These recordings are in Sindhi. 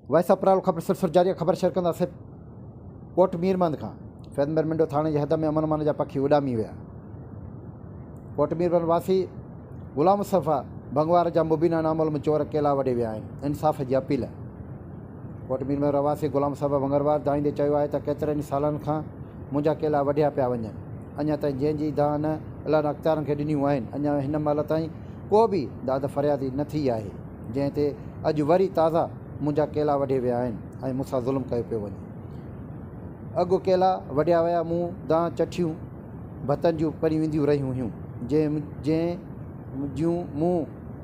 وائس آف پرالو خبر سلسلو جاري آهي خبر شيئر ڪنداسين ڪوٽ ميرمند کان فيض مير منڊو ٿاڻي جي حد ۾ امن امان جا پکي اڏامي ويا ڪوٽ ميربند واسي غلام مصطفيٰ ڀنگوار جا مبينا نامعلوم چور ڪيلا وڍي ويا آهن انصاف جي اپيل ڪوٽ ميربند رهواسي غلام مصطفيٰ ڀنگروار دانهيندي چيو آهي ته ڪيترن ئي سالن کان منهنجا ڪيلا وڍيا پيا وڃن اڃا تائين جنهن جي دانهن الن اختيارن کي ڏنيون آهن اڃا هن مهل تائين ڪو به داد فريادي نه ٿي آهي جنهن تي اڄ وري تازا منهنجا ڪيلا وڍي ويا آهن ۽ مون سان ظلم ڪيو پيو وڃي. اڳ ڪيلا وڍيا ويا مون دانهن چٺيون ڀتن جون پريون اينديون رهيون هيون جنهن جنهن جون مون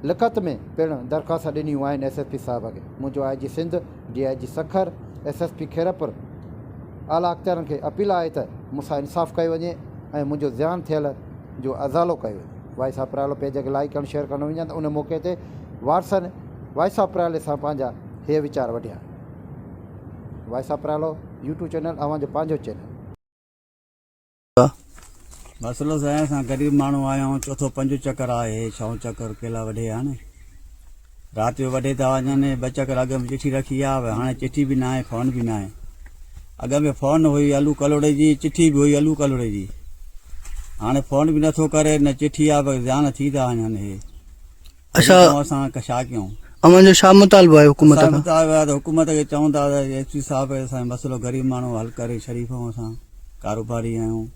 لکت ۾ پڻ درخواست ڏنيون آهن ايس ايس پي صاحب کي منهنجو I G Sindh, D I G Sukkur, S S P Khairpur اعليٰ اختيارن کي اپيل آهي ته مون سان انصاف ڪيو وڃي ۽ منهنجو زيان ٿيل جو ازالو ڪيو وڃي. وائس آف پرالو پيج کي لائيڪ ڪرڻ شيئر ڪرڻ نه وڃان ته ان موقعي تي وارثن وائس آف پرالي سان پنهنجا هي ويچار وڍيا. وائس آف پرالو يوٽيوب چينل اوهان جو پنهنجو چينل. مسئلو سائين اسان غريب ماڻهو آهيون چوٿو پنجون چڪر آهي ڇهون چڪر ڪيلا وڍي آهن رات جو وڍي ٿا وڃن ٻه چڪر اڳ ۾ چٺي رکي آ هاڻي چٺي به ناهي فون به ناهي اڳ ۾ فون هئي الو ڪلوڙي جي چٺي به هئي الو ڪلوڙي جي هاڻي فون به نٿو ڪري نه چٺي آ زيان ٿي ٿا وڃن هي اڇا اسان ڇا ڪيون اوهان جو ڇا مطالبو آهي حڪومت اسان کان مطالبو آهي ته حڪومت کي چئون ٿا ته ايس پي صاحب اسان جو مسئلو غريب ماڻهو حل ڪري شريف آهيون اسان ڪاروباري آهيون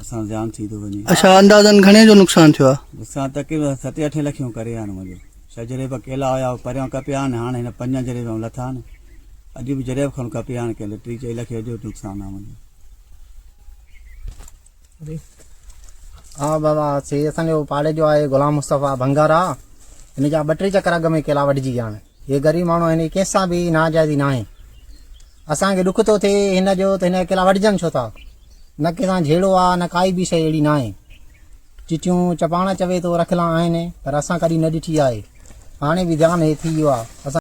اسان زيان ٿي ٿو وڃي اڇا اندازن گهڻي جو نقصان ٿيو آهي نقصان تقريبن ستين اٺين لکيون ڪري آهن منهنجو ڇهه جريب ڪيلا هيا پريان ڪپيا آهن هاڻي هن پنج جريب لٿا آهن اڄ به جريب کن ڪپيا آهن ڪيل ٽي چئي لکي جو نقصان آهي منهنجو ها بابا سي اسان جو پاڙي جو آهي غلام مصطفيٰ ڀنگر آ هن جا ٻه ٽي چڪر اڳ ۾ ڪيلا وڍجي ويا آهن هي غريب ماڻهو هن ڪنهن سان به ناجائزي ناهي اسان کي ڏک ٿو ٿئي هن جو ته هن جا ڪيلا وڍجن ڇو ٿا نه ڪنهن سان جهيڙو آ نه ڪائي به شيء اهڙي ناهي چٺيون چپاڻ چوي ٿو رکيل آهن پر اسان ڪڏهن نه ڏٺي آهي هاڻي به ڌيان هي ٿي ويو آ اسان.